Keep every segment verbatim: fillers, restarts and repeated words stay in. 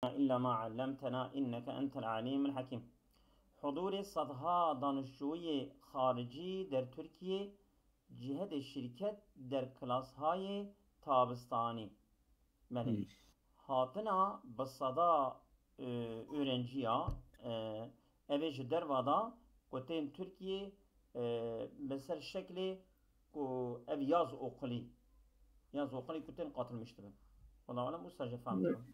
إلا ما علمتنا إنك أنت العليم الحكيم. Hudûrê sedha danişçûyê xaricî der Tirkiyê cihedê şîrket der kilashayê tabistanî. Belê. Hmm. Hatina bi seda, e, öğrenciya, e, evê ji derva da ku tên Tirkiyê, e, bi ser şeklê ku ev yaz okulî, yaz okulî ku tên qatilmiş dibin. Wallahu alem, wisa jî fehm dikim.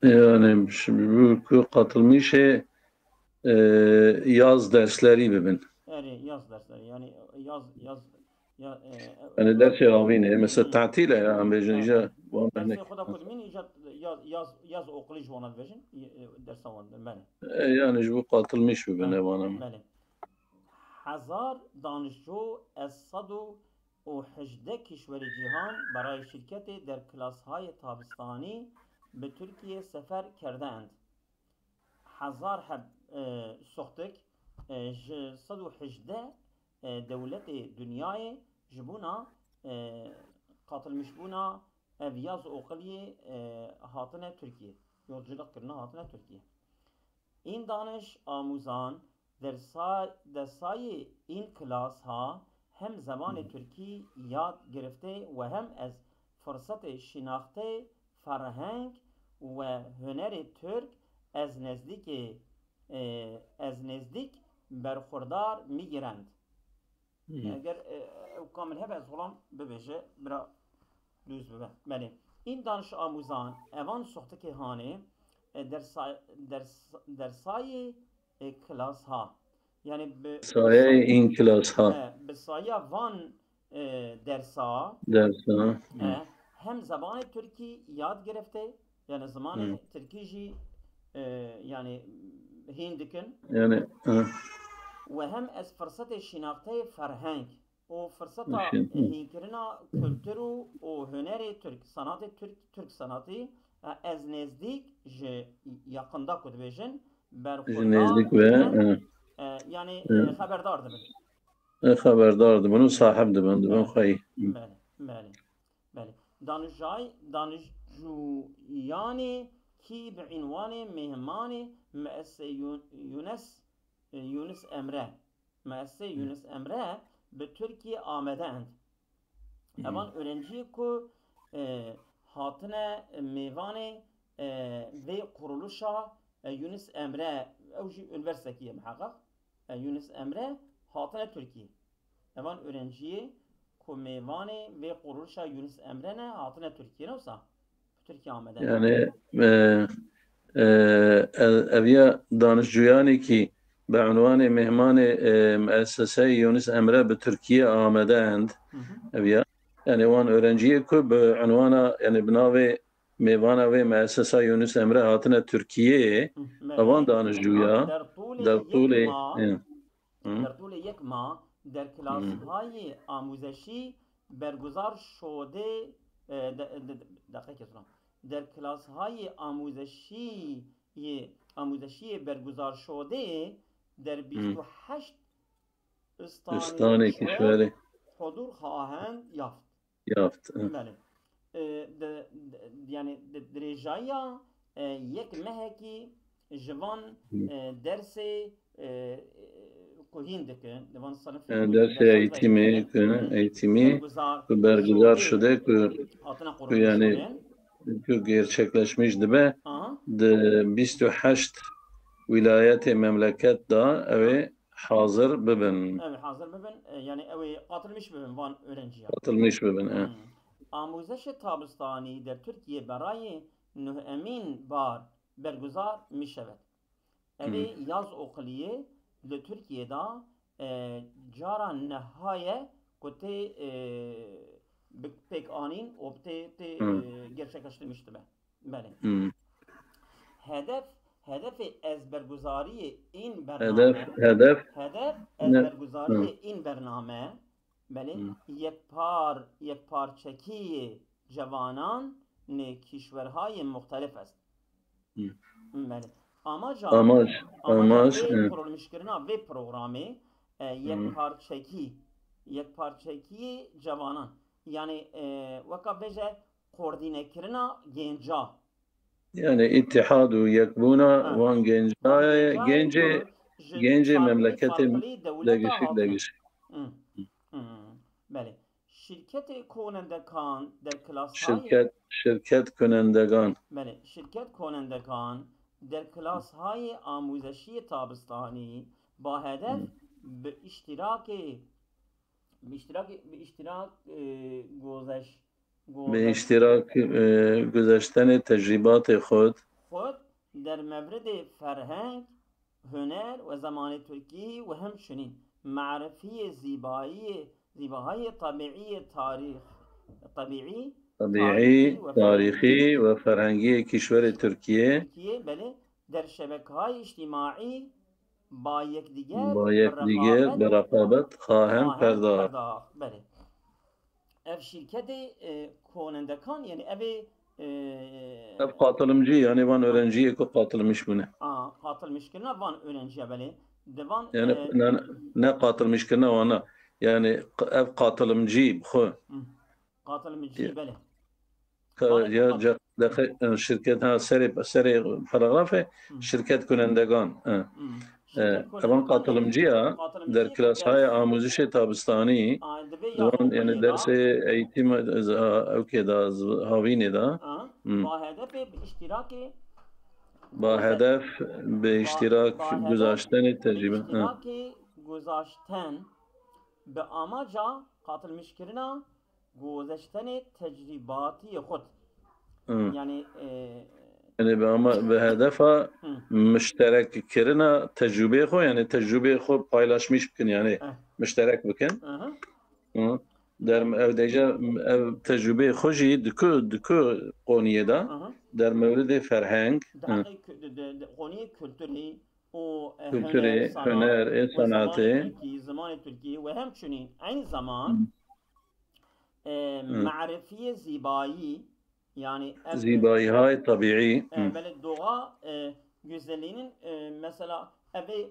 Yani şimdi bu ku qatilmişê, e, yaz dersleri bibin. Erê, yaz dersleri, yani yaz, yaz, ya, e, Yani yaz dersê avînê, mesela, Hı. Tatil e, ya, em bêjin, Evet. îca, wan Dersê örnek. Xwe da ku dimîn, îca yaz, yaz, yaz okulî ji wana dibêjin, e, dersa wan, belê. E, yani ji bo qatilmiş bibin, Belê, e, wana. Belê. Hezar danişçû ez sed û hejdeh kişwerê cîhan berayê şîrketê derkilashayê tabistanî bi Tirkiyê sefer kerdend. Hezar heb, e, soxtik, e, ji sed û hejdeh, e, dewletê dinyayê ji bona, e, qatilmişbûna ev yaz oqiliyê, e, hatine Tirkiyê. Yolculuk kirine hatine Tirkiyê. În daniş amûzan dersa-, dersayê în kilas ha hem zemanê Hı. tirkî yad girifte we hem ez firsetê şînaxtê ferheng we hunerê tirk ez nezdîkê, e, ez nezdîk berxwerdar mi girend. Hmm. Eger, e, ew kamil hebe, ez xulam bibêje, bira dûz bibe. Belê. În danişamûzan, evan soxtikê hanê, e, dersa-, ders-, dersayê, e, kilas ha. Yani bi Sayê în kilas ha. E, bi saya van, e, dersa, Dersa. e, Hmm. hem zemanê tirkî yad girifte, yani zimanê Hmm. tirkî jî, e, yani hîn dikin. Yani, ha. We hem ez firsetê şînaxteyê ferheng û firseta Şîn. hînkirina kultur û, û hunerê tirk, sanatê tirk, tirk sanatî, e, ez nezdîk ji yakında ku dibêjin, Ji berxwedar nezdîk ve, dikin. e, E, yani, e, e, xeberdar dibin. E, xeberdar dibin û sahib dibin, dibin Evet. xweyî. Belê, belê, belê. Danijay-, danijcuyanê kî bi înwanê mêhmanê Meese Yun-, Yunes, e, Yunus Emre. Meese Hı. Yunus Emre bi Tirkiyê amede end. Hı. Evan öğrenciyê ku, e, hatine mêvanê, e, vê kuruluşa, e, Yunus Emre, ew jî üniversitekî ye miheqeq. E, Yunus Emre hatine Tirkiyê. Evan öğrenciyê ku mêvanê vê kuruluşa Yunus Emre ne, hatine Tirkiyê ne wisa? Tirkiyê amede. Yani, e, e, ev, ev ya danişcuyanê kî bi unwanê mêhmanê, e, Meeseseyê Yunus Emre bi Tirkiyê amede end. Hı hı. Ev ya, yani wan öğrenciyê ku bi unwana, yani bi navê mêvana vê Meesesa Yunus Emre hatine Tirkiyê, Hı, evan belê. danişcuya, Dertûlê dertûlê, yek ma, e, Hı. Dertûlê yek ma, Hı. derkilashayê amûzeşî berguzar şodê, e, de, de, de, deqekê zû. Derkilashayê amûzeşî yê, amûzeşiyê berguzar şodê der Hı. bîst û heşt Îstanê îstanê kişwerê. kişwerê. Hudûr xahend yaft. Yaft, e. Belê. E, di, di, yani di dirêjayiya, e, yek mehekî ji van, Hı. e, dersê, e, ku hîn dikin, di van sinifê E, ku dersê dersê eğitimê, eğitimê, ku hı, eğitimî berguzar ku berguzar şode, şode, ku, hatine ku yani, qurulmuşkirin. ku gerçekleşmiş dibe, Aha. di bîst û heşt wîlayetê memleket de ew ê hazir bibin. Ew hazir bibin, e, yani ew ê qatilmiş bibin van öğrenciya. Qatilmiş bibin, e. Hmm. Amûzeşê tabistanî der Tirkiye berayê nuhemîn bar berguzar mişevet. Ev ê Hmm. yaz okuliyê li Tirkiye de, e, cara niha ye ku tê, e, bi pêk anîn û tê, tê, Hmm. e, gerçekleştirmiş dibe. Belê. Hmm. Hedef, hedefê ez berguzariyê în bername. Hedef, hedef. Hedef ez Ne? berguzariyê Hı. în bername. Belê. Hı. Yekpar, yekparçekiyê cevanan nê kîşwerhayê muxtelif est. Hı. Belê. Amaca, Amaç, amaca amaç, vê hı. kurulmuşkirina vê programê, e, Hı. yekparçekî, yekparçekiyê cevanan. Yani, e, weka bêje koordînekirina gênca. Yani îtihad û yekbûna Ha. wan genca, Wan genca gencê, ku ji gencê çarpî memleketê farklı dewleta degişik, hatin. degişik. Hı. Hı. Belê. Şirketê konendekan der klasayê Şirket, şirket konendegan. Belê, şirket konendekan der klasayê amûzeşiyê tabistanî ba hedef Hı. bi iştirakê, bi iştirakê, bi iştirak, e, gozeş-, Bi gozeş- iştirak, e, guzeştenê tecrîbatê xwe. xwe der mevridê ferheng, huner ve zemanê Tirkî ve hemçinin marifiyê zîbayiyê, zîbahayê tabiiyê tarîx, tabiî, Tabiî, tarîxî ve tarîxî ferhengî ve ferhengiyê kîşwerê Tirkiyê. Tirkiyê, belê, der şebekehayê îctîmaî ba yekdiger Ba bi yekdiger rexabet, bi rexabet xahen xahen perdax. perdax, belê. Ev şîrketê, e, konendekan, yani ev ê, e, Ev qatilimcî, yani van öğrenciyê ku qatilimîş bûne. A, qatilimîşkirina van öğrenciya belê. Di van, Yani e, ne, ne qatilimîşkirina wana. Yani q-, ev qatilimcî bi xwe. Hı. Qatilimcî, Ya. belê. Ka-, Van ya qat- ca-, deqe-, e, şirket ha serê, serê paragrafê Hı. şirket konendegan. E. Hı. E, Şirket evan konendekan, qatilimcî ya, qatilimcî der klasaya ders- amûzişê tabistanî, A, divê di wan, yani, yaxwekunê de. dersê eğitim, e, z-, a, ewkê de, z-, havînê de. A, Hı. ba hedefê bi iştirakê Ba gozet- hedef bi ba, iştirak ba hedef guzaştenê bi tecrübe. Hı. iştirakê guzaşten bi amaca qatilimîşkirina guzeştenê tecrîbatiyê xwe. Hı. Yani, e, Yani bi ama, bi hedefa Hı. müşterek kirina tecrübeyê xwe, yani tecrübeyê xwe paylaşmış bikin, yani Eh. müşterek bikin. Aha. Hı. Der ev deja ev tecrübeyê xwe jî di ku, di ku qoniyê de Aha. der mewridê ferheng. Di Hı. heqê ku-, di, di, di qoniyê kulturî û, e, Kulturê, huner, sanat huner, ê û sanatê. zemanê Tirkî, zimanê Tirkî ve hemçinin aynı zaman, Hı. e, Hı. marifiyê zîbayî, yani ev, Zîbayîhay tabiî. e, Hı. belê doğa, e, güzelliğinin, e, mesela ev ê, e,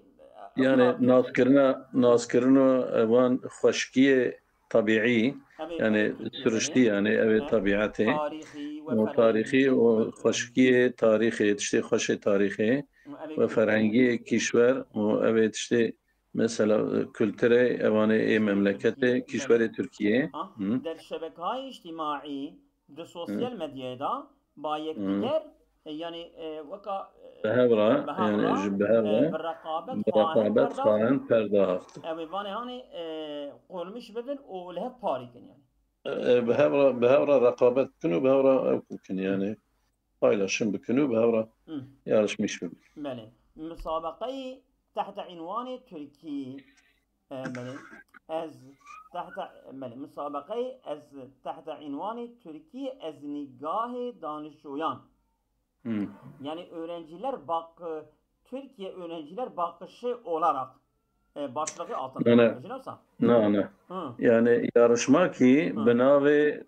Yani ew naskirina, naskirina evan xweşkiyê tabiî, ev ê yani tabiî siriştî, yani ev ê e, tabiatê. tarîxî ve O ferhengî tarîxî, o ve xweşkiyê tarîxê, tiştê xweşê tarîxê Ev ê ve kulturê. ferhengiyê kîşwer û ev ê tiştê mesela, e, kulturê evanê ê memleketê, Belê. kîşwerê Tirkiyê. Ha, Hı. der şebekehayê îctîmaî, di sosyal Hı. medyayê de ba Hı. yekdiger, e, yani, e, weka, e, Bi hev re, bi hev yani re, ji bi hev e, re, bi reqabet bi xwahin reqabet perdax. xwahin perdaxt. Ew ê vanê hanê, e, qurmiş bibin û li hev parî kin yani. E, e, bi hev re, bi hev re reqabet bikin û bi hev re ew bikin yani. Paylaşım bikin û bi hev re Hı. yarışmış bibin. Belê. Misabeqeyê tehte înwanê Tirkî, e, belê. Ez tehte, belê. Misabeqeyê ez tehte înwanê Tirkî ez nîgahê danişçûyan. Hı. Yani öğrenciler bak-, Türkiye öğrenciler bakışı olarak, e, başlığı altında Ne, ne. yapacağız. Ne, ne. Hı. Yani yarışma ki Hı. bi navê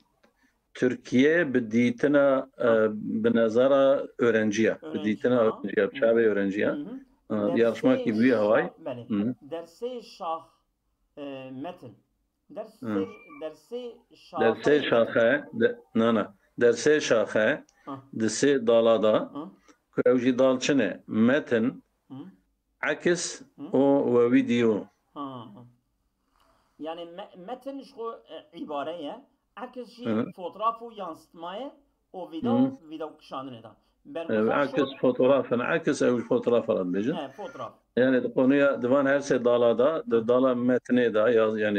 Tirkiye bi dîtina, e, Ha. bi nezara öğrenciya, bi Öğrenci, dîtina ha. öğrenciya, bi Hı. çavê öğrenciya. Hı hı. E, Dersê yarışma ki bi wî şah-, haway. belê. Hı. Dersê şah, e, metin. Dersê, Hı. dersê şaxeyê Dersê metin. şaxe, de, na, na. Dersê şaxe, Ha. di sê dala da, Ha. ku ew jî dal çi ne? Metin, Hı. aks Hı. û we video. Ha. Yani me-, metin ji xwe, e, îbare ye. Aks jî Hı. fotoğraf û yansıtma ye û video, Hı. video kişandinê de. Ev Berguzar aks şo- fotoğraf, yani aks ew fotoğraf re dibêjin. He, fotoğraf. Yani di konuya di van her sê dala da, di Hı. dala metnê da, ya, yani,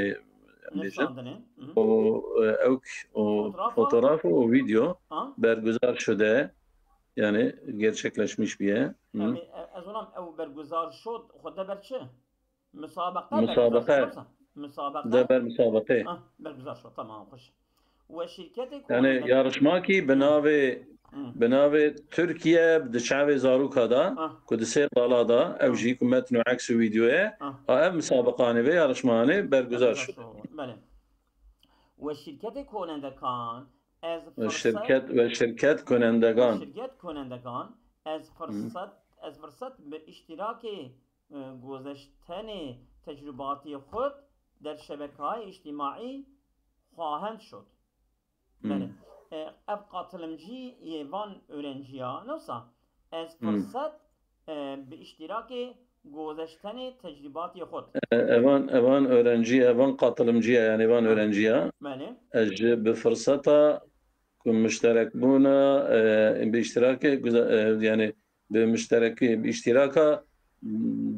em bêjin. Nivşandinê. Hı hı. û, e, ewk û Fotoğrafa? fotoğraf û video Ha? berguzar şude, yani gerçekleşmiş bûye. Hı. Em ê, e, ez onam ew berguzar şod xwe de ber çi? Musabeqe Musabeqe. berguzar şod. Musabeqe. De ber musabeqe. Ah, berguzar şod. Tamam, xweş. We şîrketê Yani konendekan yarışma ki bi Hı. navê, Hı. bi navê Tirkiye di çavê zaroka da, Ah. ku di sê dala da, ev Ah. jî ku metn û aks û video ye, Ah. a ev musabeqanê ve yarışmanê berguzar şud. Belê. We şîrketê konendekan, ez Ve fırsat şirket, ve şirket konendegan. Şirket konendekan, ez Hı. fırsat, ez fırsat bi iştirakê, e, gozeştenê tecrübatiyê xud der şebekayê îctîmaî xwahend şod. Hı. Belê. E, ev qatilimcî yê van öğrenciya, ne wisa? Ez Hmm. fırsat, e, bi iştirakê guzeştenê tecrübatê xud. E, Evan, evan öğrenciye, evan qatilimciye, yani van Ha. öğrenciye. Belê. Ez ji bi fırsata ku müşterekbûna, e, bi iştirakê güze-, e, yani bi müşterekî, bi iştiraka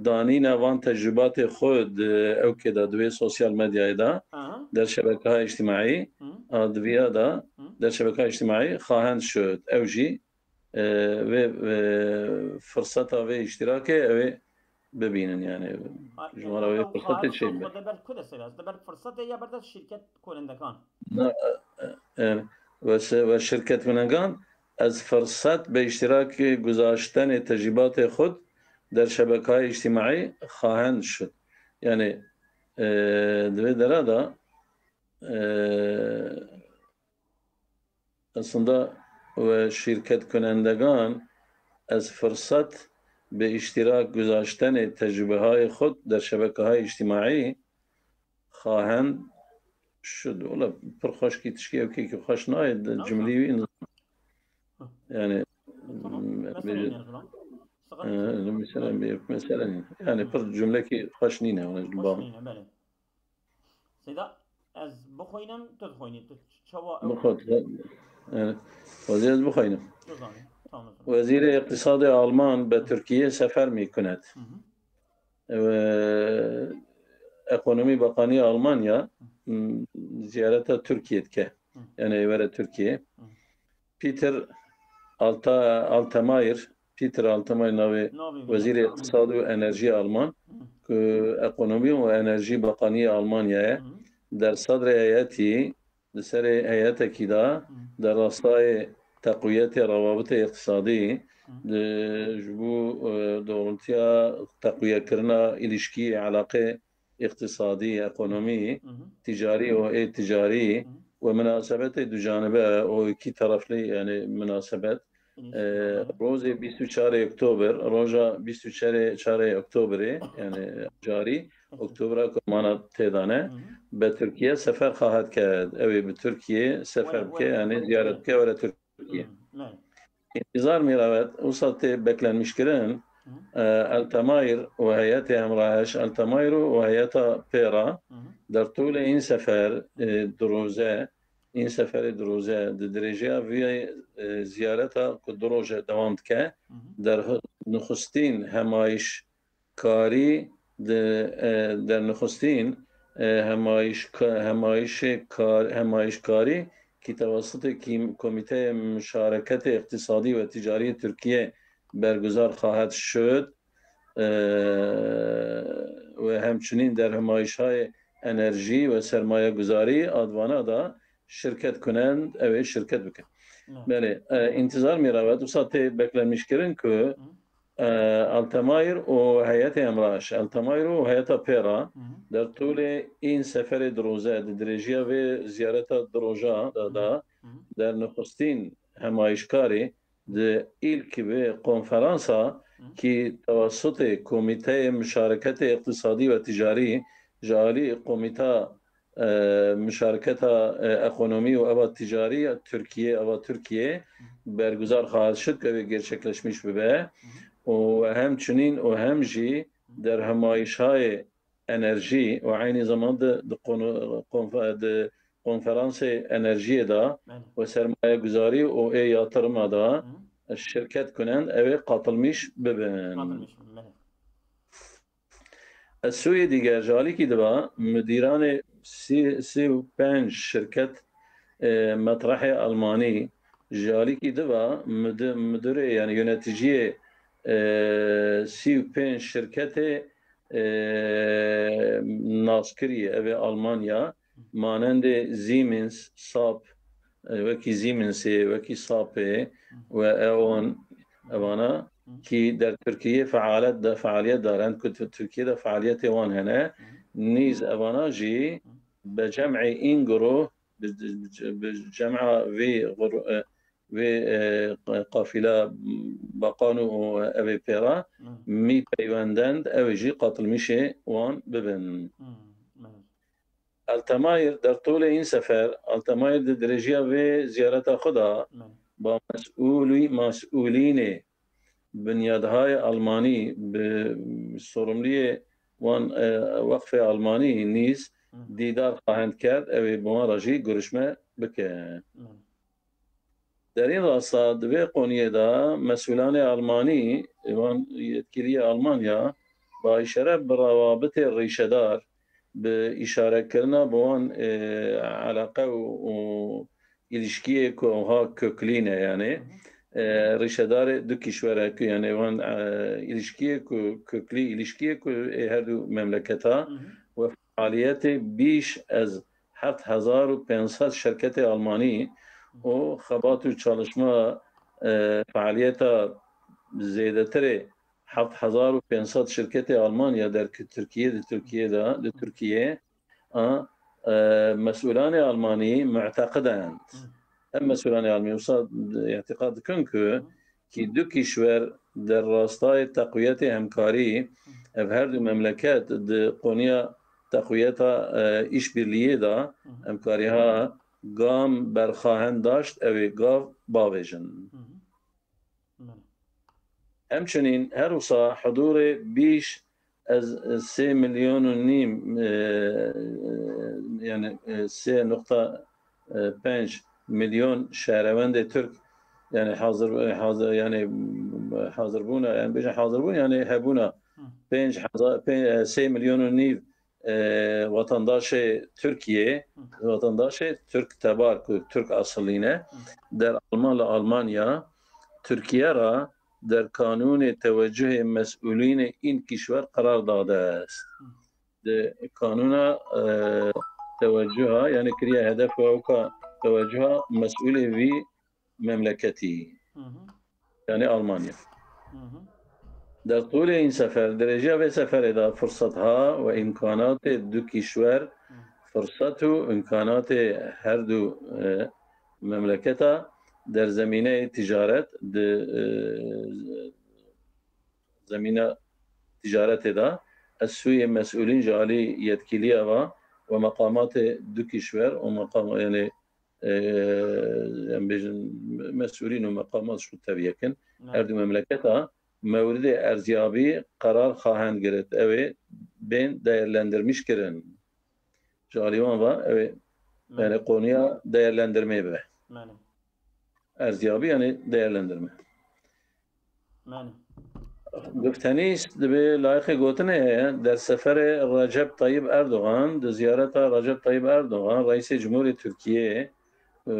danîna van tecrübatê xwe di ewkê de, di wê sosyal medyayê de, Aha. der şebekehayê îctimaî, Hı. a, di viya de, Hı. der şebekehayê îctimaî xahend şud. Ew jî, e, vê, e, firseta vê îştirakê ew ê bibînin, yani Ha, ji wan re wê ew firseta xahend çê şud be. xwe de ber ku de sewaz? De ber firsatê ya ber de şirket kolendekan? Na, e, e, we se-, we şirketkunegan ez firsat bi îştirakê guzaştenê tecrübatê xud der şebekayê îctimaî xahend şud. Yani, e, di vê dera de, e, aslında we şirketkunendegan ez firsat bi îştirak guzaştenê tecrübehayê xud der şebekehayê îctimaî xahend şud. Wala pir xweşkî tişkî ew kêkî xweş nayê, de Nasıl? cimlî wî in-, Hı. yani, Tamam. m-, Mesela bir- ne yazılan? e, mesela bir mesele ne? Yani Hı. pir cümlekî xweş nîne, ona Xweş bam. nîne, belê. Seyda, ez bixwînim, tu dixwînî, tu çawa Bixwat, yani, wezîr ez bixwînim. Tu zanî, tamam. Wezîrê Îqtisadê Alman be Tirkiye sefer mîkunet. Hı hı. Ew, e, Ekonomî Bakanî Almanya, m, ziyareta Tirkiye dike. Hı. Yani were Tirkiye. Hı. Peter Alta-, Altmaier, Peter Altmaier navê Navê wî Wezîrê ye. Îqtisadî û Enerjiyê Alman, Hı. ku Ekonomî û Enerjî Bakanî Almanyayê, Hı. der sedrê heyetî, di serê heyetekî de, Hı. der rastayê teqwiyetê rewabitê îqtisadî, Hı. di, ji bo, e, doğrultiya teqwiyekirina îlişkiyê, elaqê îqtisadî, ekonomî, Hı hı. ticarî û ê ticarî Hı. we minasebetê dujanibe û ikî tereflî, yani minasebet, İlişki e, yani. rojê bîst û çarê Oktober, roja bîst û çarê, çarê Oktoberê, yani carî, Peki. Oktobra ku mana têdane, Hı hı. be Tirkiye sefer xahet kerd. Ew ê bi Tirkiye sefer Were, bike, were, yani were, ziyaret were. bike, were Tirkiye. Hı, belê. Întîzar mîrawet, wisa tê beklenmîşkirin, Hı. e, Altmaier û heyetê hemraheş, Altmaier û heyeta pê re, Hı hı. der tolê în sefer, e, di roze, în seferê di roze, di dirêjeya vê, e, ziyareta ku du roje dewam dike, Hı hı. der hu-, nixistîn hemayîşkarî di, e, der nixistîn, e, hemayîşka-, hemayîşê kar-, hemayîşkarî ki tewasitê kîm-, Komîteyê Muşareketê Îqtisadî ve Ticarî Tirkiye berguzar xahet şud, e, ve hemçinîn der hemayîşayê enerjî ve sermayeguzarî advana da şirket kunend, ew ê şirket bikin. Ne. Belê, e, întîzar mîrawet, wisa tê beklenmîşkirin ku, Hı. e, Altmaier û heyetê hemraş, Altmaier û heyeta pê re, Hı hı. der tolê în seferê di roze, di dirêjiya vê ziyareta di roja de, de, Hı hı. der nixistîn hemayîşkarî di îlk vê konferansa Hı. ki tewasitê Komîteyê Muşareketê Îqtisadî ve Ticarî ji alî Komîta, e, Muşareketa, e, Ekonomî û eva Ticarî ya Tirkiye, eva Tirkiye berguzar xahet şid, ew ê gerçekleşmiş bibe. Û hemçinîn û hem jî der hemayîşayê enerjî û eynî zaman de di konu-, konfe-, di konferansê enerjiyê de Belê. ve sermayeguzarî û ê yatırima de Hı. şirket kunend, ew ê qatilmîş bibin. Qatilmîş bibin, belê. Ez sûyê dîger ji alîkî diva mudiranê sî, sî û pênc şirket, e, metrehê Almanî, ji alîkî diva müdü-, müdürê, yani yöneticiyê, e, sî û pênc şirketê, e, naskirî, ev ê Almanya, manendê Siemens, Saab, e, wekî Siemensê, wekî Saabê ve E.ON, evana ki der Tirkiye fealet de, fealiyet daren, ku Tirkiye de fealiyetê wan hene, nîz evana jî be cem'ê în guruh, bi, bi, bi cem'a vê gur-, e, vê, e, qafîla Bakan û evê pê re Hı. mî peywendend, ew ê jî qatilmîşê wan bibin. Hı, belê. Altemaier der tolê în sefer, Altemaier di dirêjiya vê ziyareta xwe de ba mesûlî, mesûlînê binyadhayê Almanî, bi sorumliyê wan, e, weqfê Almanî nîz dîdar xahend kerd, ew ê bi wan re jî gurişme bike. Derîn rasta di vê qoniyê de mesûlanê Almanî, wan yetkiliyê Almanya, bi îşare bi rawabitê rîşedar, bi îşarekirina bi wan, e, eleqe û, û îlişkiyê ku ha köklî ne, yani, e, rîşedarê du kîşwere ku, yani, wan, e, îlişkiyê ku köklî, îlişkiyê ku ê her du memleketa we faaliyetê bîş ez heft hezar û pênc sed şirketê Almanî û xebat û çalışma, e, faaliyeta zêdetirê heft hezar û pênc sed şirketê Almanya derkî Tirkiye, di Tirkiye de, di Tirkiye, a, e, mesûlanê Almanî muteqid in. Em mesûlanê Almanî wisa îtîqad dikin ku kî du kîşwer der rastayê teqwiyetê hemkarî, ev her du memleket di qoniya teqwiyeta, e, îşbirliyê de hemkariha gam berxahend daşt, ew ê gav bavêjin. Hemçinîn her wisa hudûrê bîş ez sê milyon û nîm, e, yani, e, sê nokta pênc milyon şehrewendê Tirk, yani hazir, hazir, yani hazirbûna, yani bêjin hazirbûn, yani hebûna pênc hezar, pê-, e, sê milyon û nîv, e, vatandaşê Tirkiye, vatandaşê Tirk tebar ku Tirk asillî ne, der Alman, li Almanya, Tirkiye ra der kanûnê tewecuhê mesûlînê în kîşwer qerar dadest. Di kanûna, e, tewecuha, yani kiriye hedef û ewka tewecuha mesûlê vî memleketî, yani Almanya. Der tolê în sefer, dirêjiya vê seferê de firsetha û îmkanatê du kîşwer, firset û îmkanatê her du, e, memleketa der zemîneyê ticaret di, e, zemîna ticaretê de, ez sûyê mesûlîn ji alî yetkiliya ve ve meqamatê du kîşwer û meqam, yani, e, em bêjin mesûlîn û meqamat ji xwe tevyekin. Her du memleketa mewridê erziyabî qerar xahend girit. Ew ê bên değerlendirmiş kirin. Ji alî wan ve ew ê, yani, konuya değerlendirmê bibe. Erziyabî, yani değerlendirme. Guftenîs dibê layiqê gotinê heye, der seferê Recep Tayyip Erdogan, di ziyareta Recep Tayyip Erdogan, Reîsê Cumhurê Tirkiye, e,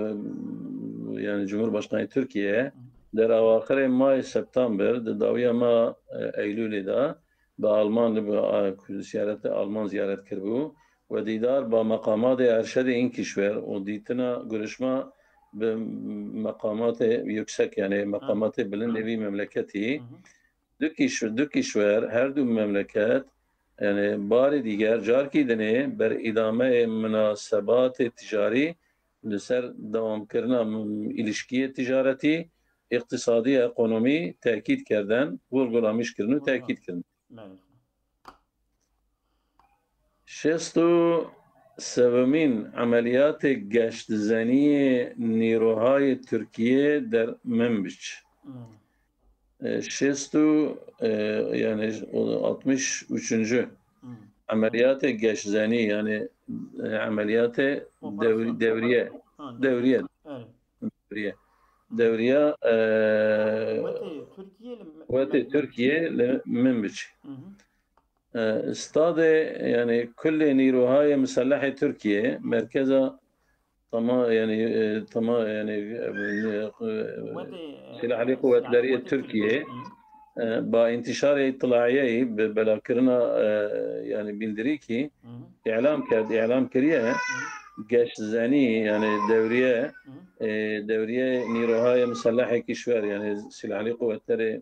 yani Cumhurbaşkanê Tirkiye, der awaxirê mayê September, di dawiya ma, e, Eylûlê de, bi Alman, bi, a, ku ziyaretê Alman ziyaret kiribû, we dîdar ba meqamatê erşedê în kîşwer û dîtina gurişma bi meqamatê yüksek, yani meqamatê bilind ê vî memleketî. Du kîş-, du kîşwer, her du memleket, yani barê dîger, carkî dinê ber îdameyê minasebatê ticarî li ser dewamkirina m-, îlişkiyê ticaretî, îqtisadî, ekonomî tekîd kerden, vurgulamiş kirin û tekîd kirin. Şêst û sêyemîn emeliyatê geştzeniyê nîrohayê Tirkiye der Minbic. E, şêst û, e, yani o altmış üçüncü emeliyatê geştzenî, yani, e, emeliyatê dev-, devriye, devriye, devriye, devriye, e, Wetê Tirkiye li Minbic. Wetê Tirkiye li Minbic. E, stadê, yani, kullê nîrohayê miselehê Tirkiye, merkeza tama-, yani, e, tama-, yani, e, e, Wetê, e, Silahlı Kuvvetlerê Tirkiye, e, ba întişarê îtlaiyeyî, bi belakirina, e, yani, bildirîkî îlam kerd, îlam kiriye, geştzenî, yani, devriye, e, devriye nîrohayê miselehê kîşwer, yani, Silahlı Kuvvetlerê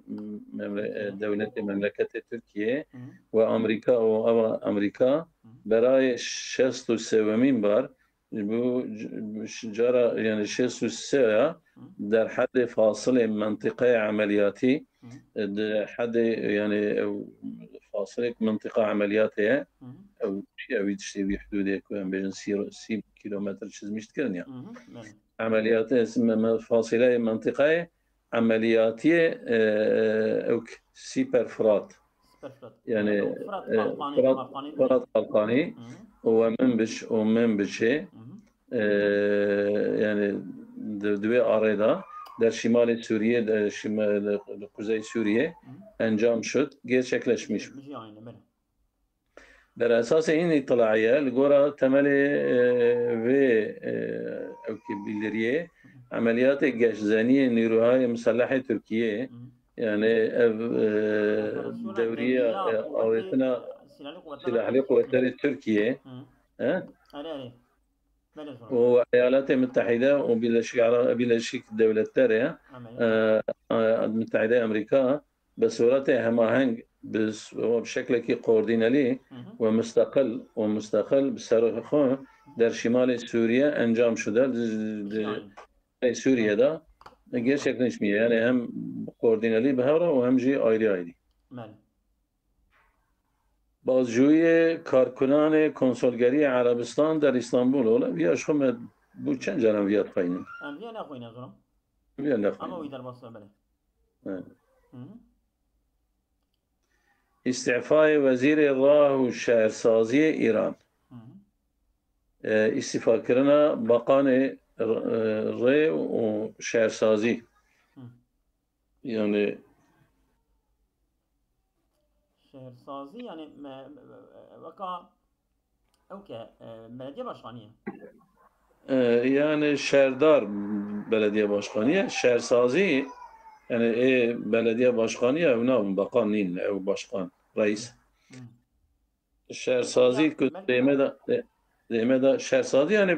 memle-, e, dewletê memleketê Tirkiye ve Amerîka û ava Amerîka berayê şêst û sêyemîn bar, bu c-, c-, cara, yani şêst û sê ya der hedê fasilê mentiqeyê emeliyatî, e, di hedê, yani, e, fasilê mentiqa emeliyatê ye. ew, ew tiştê wî hudûdê ku em bêjin sî, sî kilometre çizmiş dikirin ya. Hı hı, belê. Emeliyatê, me, me, fasîleyê mentiqayê emeliyatiyê, e, ew k-, Sîper Firat. Sîper Firat. Yani, Yani, Firat e, Kalkanî, Firat, Kalkanî. Firat Kalkanî Hı hı, û we Minbic û Minbicê, hı hı. e, yani di, di wê arê de der şimalê Sûriyê, de şima-, li, li kuzey Sûriyê Hı. encam şud, gerçekleşmiş. Bijî aynı, belê. Ber esasê în îtilaiye, li gora temelê, e, vê, e, ew ki bildiriyê, emeliyatê geşzeniyê nîrohayê miselehê Tirkiyê, Hı. yani ev, e, Operasyona dewriye, dewriya e, quwetê, awêtina e, Silahlı Kuvvetler Silahlı Tirkiyê. Kuvvetleri Türkiye, Hı. he? Erê, erê. Belê zor. û Eyaletê Mütehide û Birleşik Ara-, Birleşik Devletleri, Ameliyat. e, e, Mütehide Amerîka bi suretê hemaheng, bi s-, bi şeklekî koordînelî Hı hı. ve müstakil û müstakil bi ser xwe der şimalê Sûriye encam şude, di, di, Bijî aynı. di Sûriye de gerçekleşmiyor. Yani hem koordînelî bi hev re û hem jî ayrı ayrı. Belê. Bazjûyê karkunanê konsolgeriyê Erebistan der Îstanbul ole. Viya ji xwe me bû çend caran viya dixweynin. Em viya nexweyne zoram. Viya Ama nexweynin. wî derbas be belê. Evet. Hı hı. Îstîfayê Wezîrê Rah û Şehrsaziyê Îran. Hı hı. E, îstîfakirina Bakanê R-, e, Rê û Şehrsazî. Hı. Yani Şehrsazî yani me, me, me, weka ew ke, e, belediye başkanı ye. E, yani şehrdar belediye başkanı ye. Şehrsazî yani e, belediye başkanı ye, ew nabin bakan nîn, ew başkan, reis. Hı. Şehrsazî Ya, ku belki dême de, dê-, dême de şehrsazî yani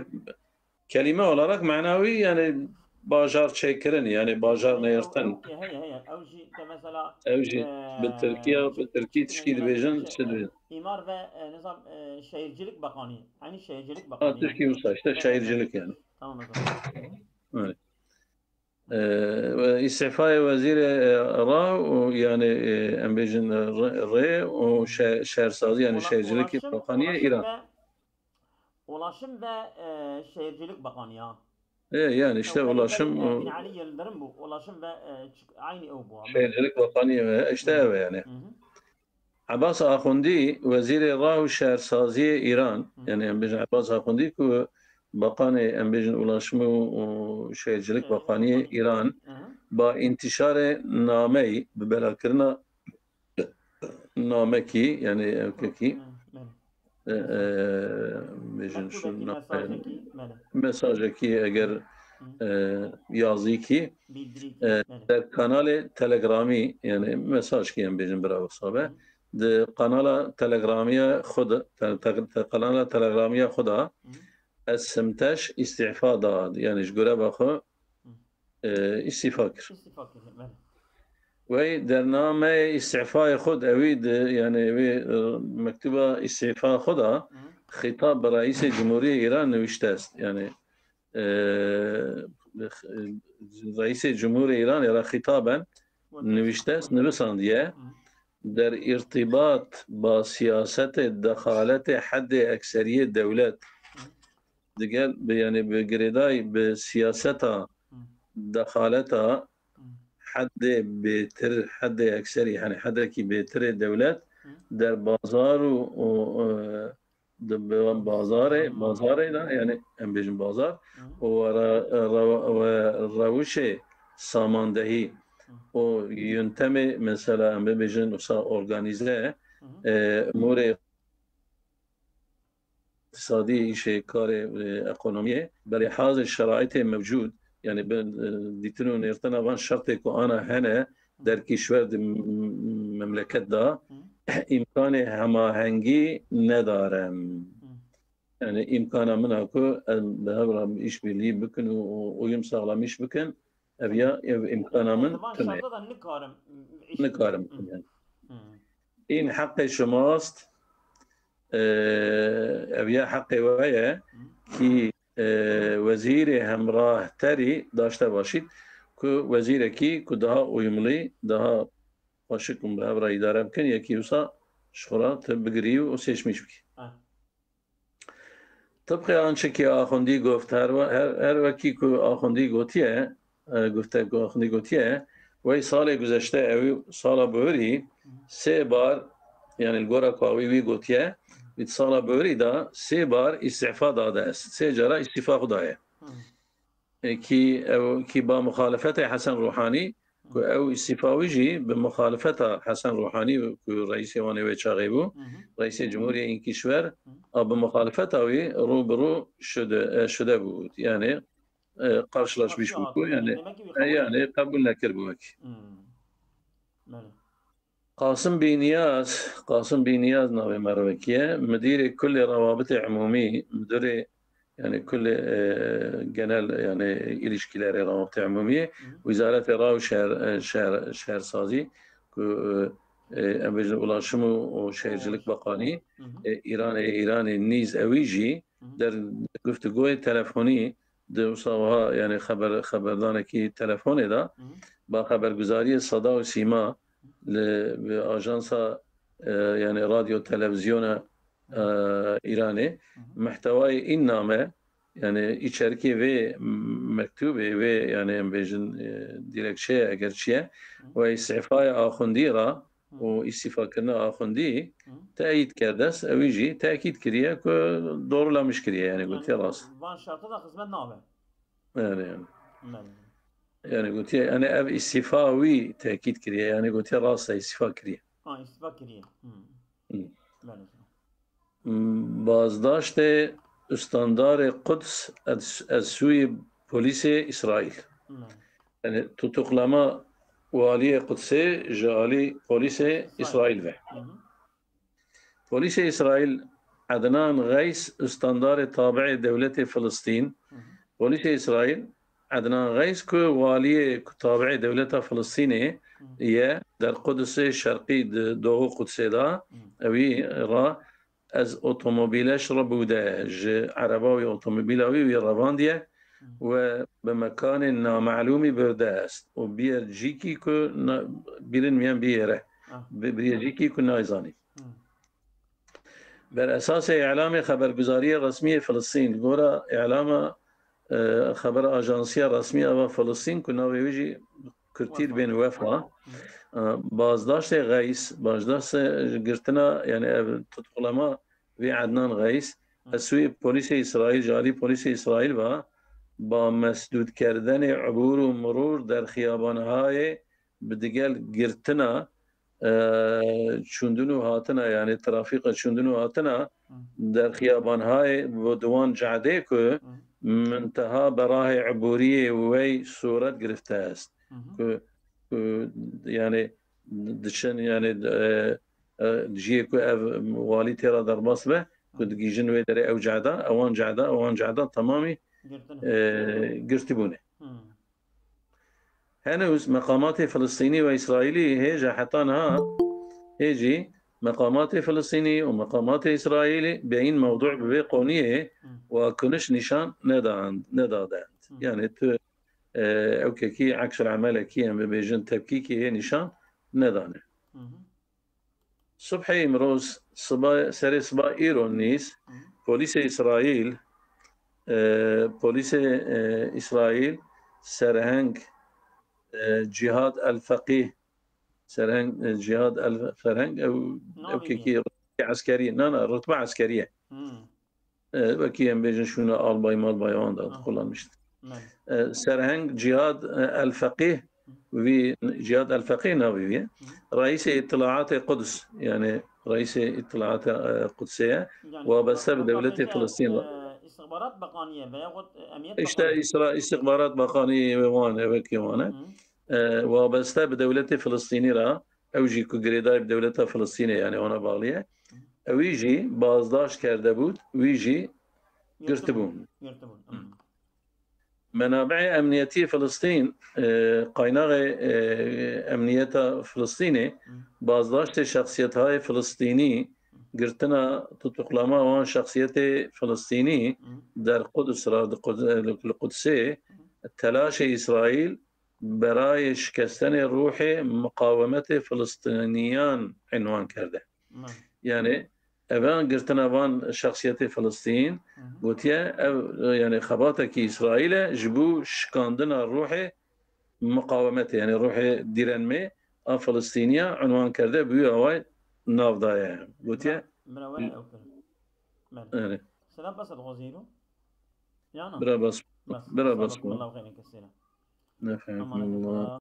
kelîme olarak manawi yani bajar çêkirin, yani bajar neyirtin. Ew, ew, heye, heye. Ew jî te mesela, Ew jî e, bi Tirkiye, bi Tirkî tişkî dibêjin, şey, çi dibêjin? Mimar ve, e, nizam, e, şehircilik bakanı. Hani şehircilik Ha, bakanı. Tirkî wisa işte şehircilik yani. Tamam o zaman. Evet. E, ve îstîfayê wezîrê, e, ra û yani, e, em bêjin, e, rê, rê û şe-, şehrsazî yani Ula-, şehircilik ulaşım, bakanı ulaşım İran. Ve, ulaşım ve, e, şehircilik bakanı ya. E, yani işte Ew ulaşım, Bin Ali, o Bin Ali Yıldırım bu. Ulaşım ve, e, çık-, aynı ew bu. Şehircilik bakanı ve işte ev yani. Hı hı. Abbas Axundî, Wezîrê Rah û Şehrsaziyê Îran, Hı. yani em bêjin Abbas Axundî ku Bakanê em bêjin Ulaşım û, û Şehircilik Şehircilik Bakaniyê Bakanı. Îran, Hı hı. ba întişarê nameyî, bi belakirina namekî, yani evkekî, Hı, belê. e, e, bêjin şu Mektubekî, na-, mesajekî, belê. mesajekî eger, Hı. e, yazîkî, Bildirîkî, e, belê. der kanalê Telegramî, yani mesajkî em bêjin bira wisa be, Hı. di kanala Telegramî ya xwe de, te-, te-, te-, kanala Telegramî ya xwe de, Hı. ez simteş îstîfa da, yani ji goreva xwe, e, îstîfa kir. Îstîfa kir, belê. Wey dernameyê îstîfayê xwe de ewî di, yani wê, e, mektuba îstîfa xwe de Hı. xîtab bi Reîsê Cumhuriyê Îran nivîşte est. Yani, e, Reîsê Cumhurê Îran ya ra xîtaben nivîşte est, nivisandiye. Hı. Der îrtîbat ba siyasetê dexaletê heddê ekseriyê dewlet. Digel bi, yani bi girêdayî bi siyaseta Hı. dexaleta Hı. heddê bêtir, heddê ekserî, yani hedekî bêtirê dewlet Hı. der bazar û, û, e, di bi bazarê, bazarê de, yani em bêjin bazar, Hı. û we re-, re-, we rewişê samandehî Hı. û yöntemê mesela em bibêjin wisa organize, Hı. e, umûrê îqtisadî, îşê karê, e, ekonomiyê, bi lihazê şeraîtê mevcûd, yani bi, e, dîtin û nêrtina van şertê ku ana hene der kîşwer di m-, m-, memleket de, îmkanê hemahengî nedare. Yani îmkana min a ku em bi hev re îşbirlî bikin û, û uyum sağlamış bikin, ev ya, ev îmkana min tune. Şartda da nikarim. Nikarim. Yani. Hı. În heqê şima est, e, ev ya heqê we ye ki, e, wezîrê hemrahterî daşte başît ku wezîrekî ku daha uyumlî, daha xweşik hûn bi hev re îdare bikin, yekî wisa Ji xwe re tu bigirî û sêşmîş bikî. Ah. Tibqê ançikî Axundî goft, her, we- her, her wekî ku Axundî gotiye, e, gufte ku Axundî gotiye, wey salê guzeşte ew sala bihurî sê bar, yani li gora ku wî wî gotiye, wî di sala bihurî de sê bar îstifa dade est. Sê cara îstifa xwe daye. Hı. E, kî ew kî ba muxalefetê Hesen Ruhanî, ku ew îstifa wî jî bi muxalefeta Hesen Ruhanî ku reîsê wan ê wê çaxê bû, Hı hı. reîsê cumhuriyê în kîşwer, Hı. a bi muxalefeta wî rû bi rû şide, e, şide bû. Yani e, karşılaşmış Karşı bû ku yani, demek ki bir e, kabul yani qebûl nekir bû wekî. Hmm. Belê. Qasim Bî Niyaz, Qasim Bî Niyaz navê merivekî ye. Müdîrê Kullê Rawabitê Umûmî, müdürê, yani Kullê, e, genel, yani ilişkilerê Rawabitê Umûmî, Hı. Wîzaretê Ra û Şehr, e, Şehr, Şehersazî, ku, e, e, em bêjin ulaşım û, û şehircilik bakanî, Hı hı. e, Îranê, Îranê nîz ewî jî Hı hı. der guftugûyê telefonî di wisa wiha, yani xeber, xeberdanekî telefonê de Hı hı. ba xeberguzariyê Sada û Sîma li, bi ajansa, e, yani radyo televizyona, e, Îranê Hı hı. mehtewayê în name, yani içerikê vê mektubê, vê yani em bêjin, e, dilekçeye eger çi ye, Hı. we îstîfaya Axundî ra Hı. û îstîfakirina Axundî Hı. teyîd kerdest, ewî jî tekîd kiriye ku doğrulamiş kiriye, yani gotiye rast. Van şerta da xizmet nabe. Yani, yani. Belê. Yani gotiye, yani ev îstîfa wî tekîd kiriye, yani gotiye rast e, îstîfa kiriye. Ha, îstîfa kiriye. Hmm. Hı. Belê. Bazdaştê Üstandarê Quds ez, ez sûyê polîsê Îsraîl. Hmm. Yani tutuklama waliyê Qudsê ji alî polîsê Îsraîl ve. Hı hı. Polîsê Îsraîl Ednan Xeys, üstandarê tabiê dewletê Filistîn. Hı hı. Polîsê Îsraîl Ednan Xeys ku waliyê ku tabiê dewleta Filistînê Hı. ye, der Qudusê Şerqî di doğu Qudsê de, Hı. ewî ra ez otomobîleş re bûde, ji ereba wî, otomobîla wî wî revandiye Hı. we bi mekanê namelûmî birde est û bîyer cîkî ku na-, bîrin miyan bîyere. Ah. Bi-, bîyer cîkî ku nayzanî. Hı. Ber esasê îlamê xeberguzariyê resmî yê Filistîn, li gora îlama, e, xeber ajansiya resmî ya va Filistîn ku navê wî jî Kurtî dibên Wefa, e, bazdaştê Xeys, bazdaştê girtina, yani ev tutuklama vê Ednan Xeys, Hı. ez sûyê polîsê Îsraîl, ji alî polîsê Îsraîl va, ba mesdûdkerdinê ibûr û mirûr der xiyabanhayê bi digel girtina, e, çûndin û hatina, yani trafîka çûndin û hatina Hı. der xiyabanhayê bo di wan cadê ku Hı. minteha berahê ibûriyê wey sûret girifte est. Hı hı. Ku, ku yani diçin yani, e, e, ciyê ku ev walî tê re derbas be, ku digihîjin wê derê ew cada, ewan cada, ewan cada temamî, Girtin. e, girtibûne. Hı. Henûz meqamatê Filistînî ve Îsraîlî hêja heta niha hê jî meqamatê Filistînî û meqamatê Îsraîlî bêyîn mewdû bi vê qoniyê Hı. wakiniş nîşan nedan, nedadend. Hı. Yani tu, e, ew kekî eksul emelekî em bibêjin tepkîkî hê nîşan nedane. Hı hı. Subhê îmroz siba, serê siba îro nîz Hı hı. polîsê Îsraîl, e, polîsê, e, Îsraîl serheng, e, Cihad El Feqîh, serheng, e, Cihad El Ferheng ew, Navê ew kekî eskerî, na, na, rutbe eskerî ye. Hmm. E, wekî em bêjin şûna albay malbay wan da Ah. kullanmiştir. Belê. E, serheng Cihad, e, El Feqîh vî Cihad El Feqîh navê vî ye. Reîsê îtilaatê Quds, yani reîsê îtilaatê, e, Qudsê ye. Yani, Wabeste bi wabeste dewletê bi, Filistîn re. e, îstixbarat bakaniyê veyahut, e, emniyet İşte bakaniyê. İsra-, îstixbarat bakanî wan e, wekî wan e. Hı hı. E, wabeste bi dewletê Filistînî re, ew jî ku girêdayî bi dewleta Filistînê, yani ona bağlı ye. Ewî jî bazdaşt kerdebû, wî jî girtibûn. Girtibûn. Hmm. Menabeê emniyetî Filistîn, e, qaynaxê, e, emniyeta Filistînê, Hı. bazdaştê şexsiyethayê Filistînî, girtina tutuklama wan şexsiyetê Filistînî, Hı. der Quds ra, di Quds-, li Qudsê, telaşê Îsraîl berayê şikestenê ruhê miqawemetê Filistîniyan înwan kerde. Yani eve girtina van şexsiyetê Filistîn gotiye ev, yani xebatekî Îsraîl e ji bo şikandina ruhê miqawemetê, yani ruhê direnmê a Filistîniya unwan kerde, bi wî awayî nav daye. Gotiye. Bira were ew kir. Belê. Selam, basa dixwazî îro? Ya na? Bira bas. Bira bas. Bira bas. Sağ ol, Allah xeyrê kesê. Nefekumullah.